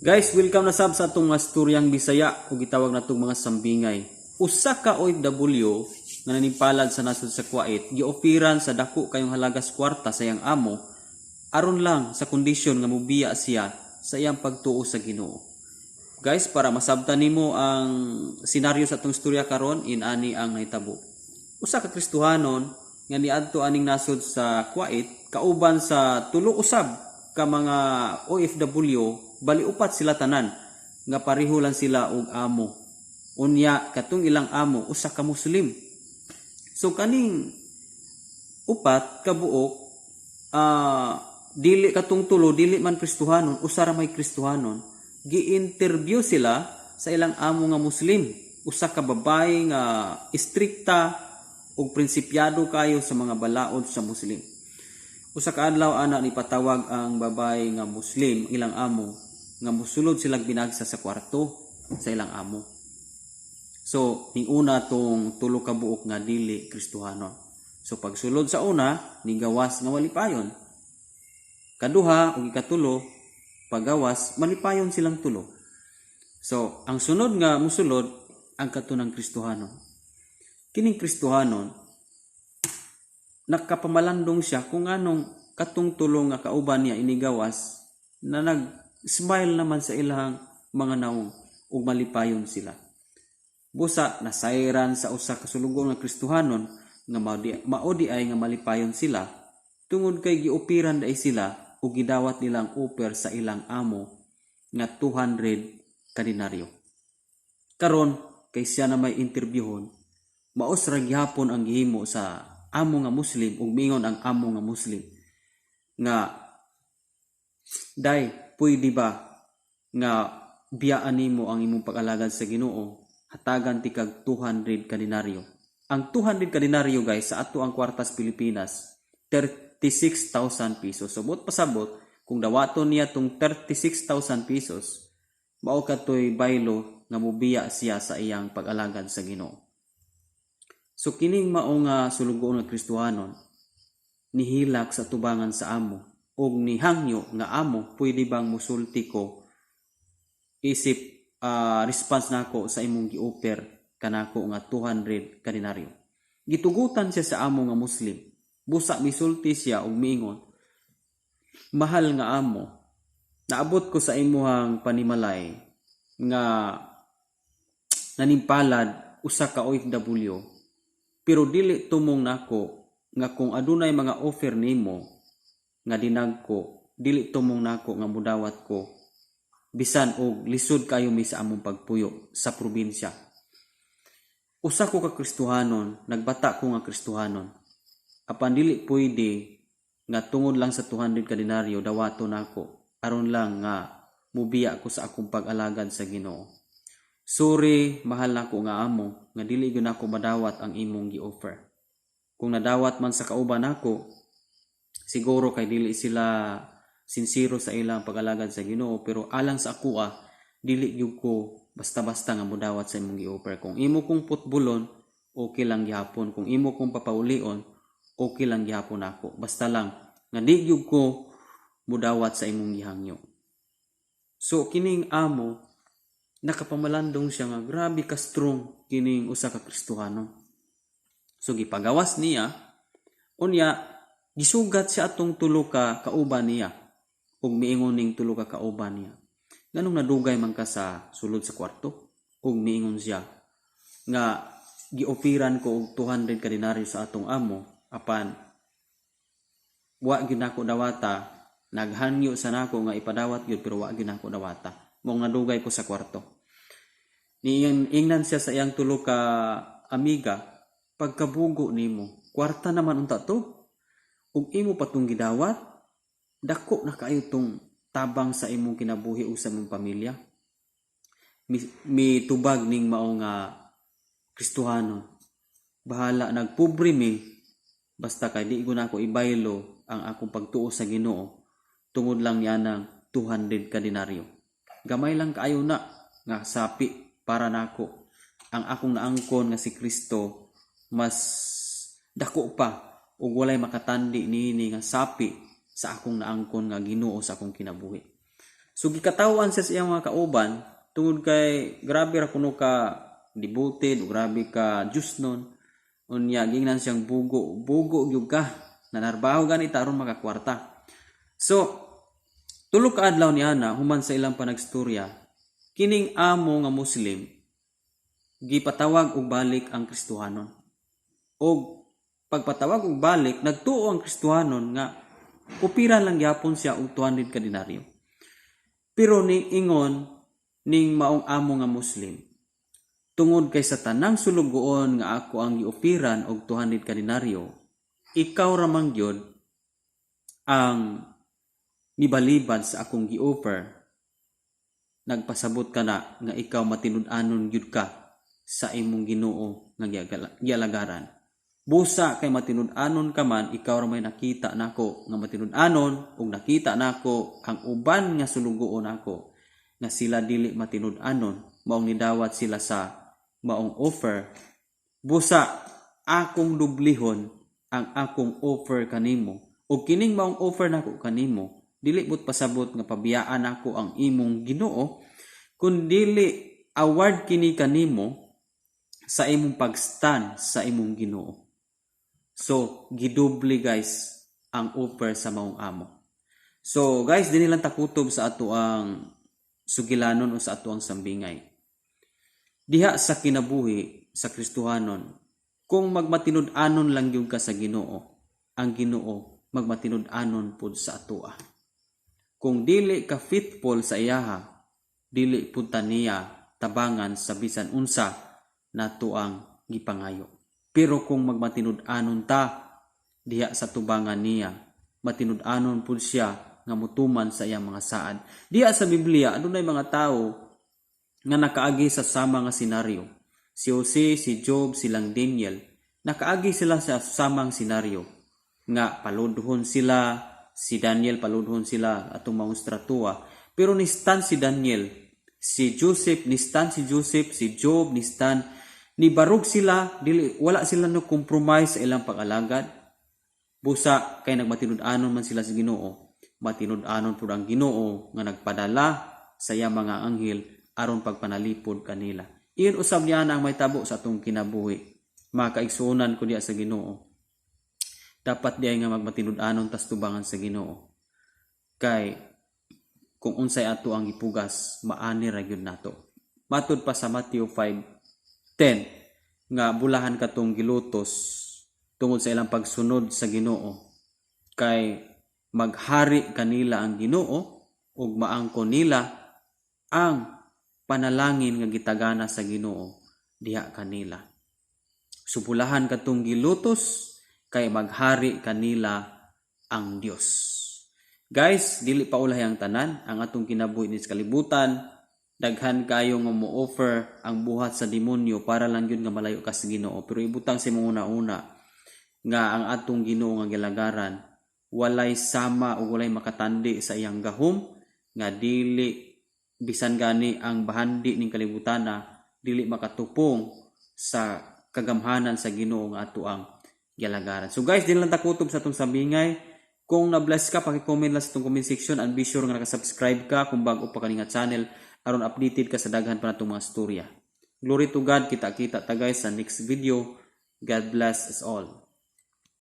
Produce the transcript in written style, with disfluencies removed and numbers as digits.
Guys, welcome na sab sa atong mga storyang Bisaya o gitawag natong mga sambingay. Usa ka OFW nga nanimpalad sa nasod sa Kuwait, giopiran sa dako kayong halagas kwarta sa iyang amo aron lang sa kondisyon nga mubiya siya sa iyang pagtuo sa Ginoo. Guys, para masabtan nimo ang senaryo sa atong istorya karon, inani ang nahitabo. Usa ka Kristohanon nga niadto aning nasod sa Kuwait kauban sa tulo usab ka mga OFW, bali upat sila tanan nga pareho lang sila og amo. Unya katong ilang amo usa ka Muslim. So kaning upat kabuok, dili katong tulo dili man Kristohanon, usa ra may Kristohanon. Gi-interview sila sa ilang amo nga Muslim, usa ka babae nga istrikta ug prinsipyado kayo sa mga balaod sa Muslim. Usa ka adlaw ana, ni patawag ang babae nga Muslim, ilang amo, nga musulod silang binagsa sa kwarto sa ilang amo. So, ning una tong tulo ka buok nga dili Kristohanon. So pagsulod sa una, nigawas nga malipayon. Kaduha ug ikatulo, pagawas malipayon silang tulo. So, ang sunod nga musulod ang katunang Kristohanon. Kining Kristohanon, nakapamalandong siya kung anong katong tulo nga kauban niya inigawas na nag-smile naman sa ilang mga naong ug malipayon sila. Busa nasayran sa usa ka sulugoon nga Kristohanon nga mao di ay nga malipayon sila tungod kay giopiran diay sila ug gidawat nilang offer sa ilang amo nga 200 ka denaryo. Karon kay siya na may interviewon, maos ra gihapon ang gihimo sa amo nga Muslim ug mingon ang amo nga Muslim nga, "Day, pwede ba nga biyaan nimo ang imong pag-alagad sa Ginoo, hatagan ti kag 200 ka denaryo?" Ang 200 ka denaryo, guys, sa ato ang kwartas Pilipinas, 36,000 pesos. So buot pasabot, kung dawaton niya tong 36,000 pesos, mao katoy baylo nga mubiya siya sa iyang pag-alagad sa Ginoo. So kining mao nga sulugoon nga Kristohanon nihilak sa tubangan sa amo ug nihangyo nga, "Amo, pwede bang musulti ko isip response nako sa imong gi-offer kanako nga 200 ka denaryo?" Gitugutan siya sa amo nga Muslim. Busa misulti siya ug miingon, "Mahal nga amo, naabot ko sa imuhang panimalay nga nanimpalad usa ka OFW, pero dili tumong nako nga kung adunay mga offer nimo nga dinagko, dili tumong nako nga mudawat ko bisan og lisod kayo mi sa among pagpuyo sa probinsya. Usa ko ka Kristohanon, nagbata ko nga Kristohanon. Apan dili pwede nga tungod lang sa 200 ka denaryo dawato nako aron lang nga mubiya ko sa akong pag-alagad sa Ginoo. Sorry, mahal nako nga amo, nga dili gyud nako madawat ang imong gi-offer. Kung nadawat man sa kauban nako, siguro kay dili sila sinsero sa ilang pag-alagad sa Ginoo, pero alang sa akoa, dili gyud ko basta-basta nga modawat sa imong gi-offer. Kung imo kong putbulon, okay lang gihapon. Kung imo kong papaulion, okay lang gihapon ako. Basta lang nga di gyud ko mudawat sa imong gihangyo." So kining amo, nakapamalandong siya nga grabe ka strong kining usa ka Kristohano. So gipagawas niya, unya gisugat siya atong tulo ka kauban niya ug miingon ning tulo ka kauban niya, "Nganong nadugay man ka sa sulod sa kwarto?" Ug miingon siya nga, "Giopiran ko og 200 ka denaryo sa atong amo, apan wa gyud nako dawata. Naghangyo sa nako nga ipadawat gyud, pero wa gyud nako dawata, mao nadugay ko sa kwarto." Niingnan ingnan siya sa iyang tulo ka amiga, "Pagkabugo nimo, kwarta naman unta to ug imo pa tong gidawat, dako na kaayo tong tabang sa imong kinabuhi ug sa imong pamilya." Mi tubag ning mao nga Kristohanon, "Bahala nagpobre mi, basta kay di ko nako ibaylo ang akong pagtuo sa Ginoo tungod lang niya ng 200 ka denaryo. Gamay lang kaayo na nga sapi para nako. Ang akong naangkon nga si Kristo mas dako pa ug walay makatandi niini nga sapi sa akong naangkon nga Ginoo sa akong kinabuhi." So gikatawan siya sa iyang mga kauban tungod kay grabe ra kuno ka devoted, grabe ka Diyosnon. Unya gingnan siyang bugo, bugo gyud ka. Nanarbaho gani ta aron makakwarta. So 3 ka adlaw niya na human sa ilang panagstorya, kining amo nga Muslim gipatawag og balik ang Kristohanon. Og pagpatawag og balik, nagtuo ang Kristohanon nga upira lang gyapon siya og 200 ka denaryo. Pero ni ingon ning maong amo nga Muslim, tungod kay sa tanang sulugoon nga ako ang giupiran og 200 ka denaryo, ikaw ra man gyud ang nibalibad sa akong gi-offer, nagpasabot ka na nga ikaw matinud-anon gyud ka sa imong Ginoo nga gialagaran. Busa kay matinud-anon ka man, ikaw ra may nakita nako nga matinud-anon, ug nakita nako ang uban nga sulugoon nako nga sila dili matinud-anon, maong nidawat sila sa maong offer. Busa akong dublihon ang akong offer kanimo, ug kining maong offer nako kanimo dili but pasabot nga pabiyaan nako ang imong Ginoo, kun dili award kini kanimo sa imong pag-stand sa imong Ginoo. So gidoble, guys, ang offer sa maong amo. So guys, dinhi lang takutob sa ato ang sugilanon o sa ato ang sambingay. Diha sa kinabuhi sa Kristohanon, kung magmatinud-anon lang gyud ka sa Ginoo, ang Ginoo magmatinud-anon pud sa atoa. Kung dili ka faithful sa iyaha, dili pud ta niya tabangan sa bisan unsa nato ang gipangayo. Pero kung magmatinud-anon ta diha sa tubangan niya, matinud-anon pud siya nga mutuman sa iyang mga saad. Diha sa Biblia, adunay mga tawo nga nakaagi sa sama nga senaryo. Si Jose, si Job, silang Daniel, nakaagi sila sa samang senaryo nga paludhon sila, si Daniel paludhon sila atong maong estatwa. Pero ni stand si Daniel, si Joseph, ni stand si Joseph, si Job, ni stand, ni barug sila, dili, wala sila no compromise sa ilang pag-alagad. Busa kay nagmatinud-anon man sila sa Ginoo. Matinud-anon pud ang Ginoo nga nagpadala sa iyang mga anghel aron pagpanalipod kanila. Iyon usab niya ang mahitabo sa atong kinabuhi. Mga kaigsuonan ko diha sa Ginoo, dapat diay nga magmatinud-anon tas tubangan sa Ginoo. Kay kung unsay ato ang gipugas, maani ra gyud nato. Matud pa sa Matthew 5:10 nga bulahan katong gilutos tungod sa ilang pagsunod sa Ginoo, kay maghari kanila ang Ginoo ug maangkon nila ang panalangin nga gitagana sa Ginoo diha kanila. Supulahan katong gilutos kay maghari kanila ang Dios. Guys, dili pa ulahi ang tanan. Ang atong kinabuhi ni sa kalibutan, daghan kayo nga mo-offer ang buhat sa demonyo para lang yun nga malayo ka sa Ginoo. Pero ibutang sa imong una-una nga ang atong Ginoo nga gilagaran walay sama o walay makatandi sa iyang gahom, nga dili bisan gani ang bahandi ning kalibutana dili makatupong sa kagamhanan sa Ginoo nga ato ang gilagaran. So guys, di lang takutob sa atong sabingay. Kung na-bless ka, paki-comment lang sa atong comment section and be sure nga naka-subscribe ka kung bago pa kani nga channel aron updated ka sa daghan pa natong mga storya. Glory to God, kita-kita ta, guys, sa next video. God bless us all.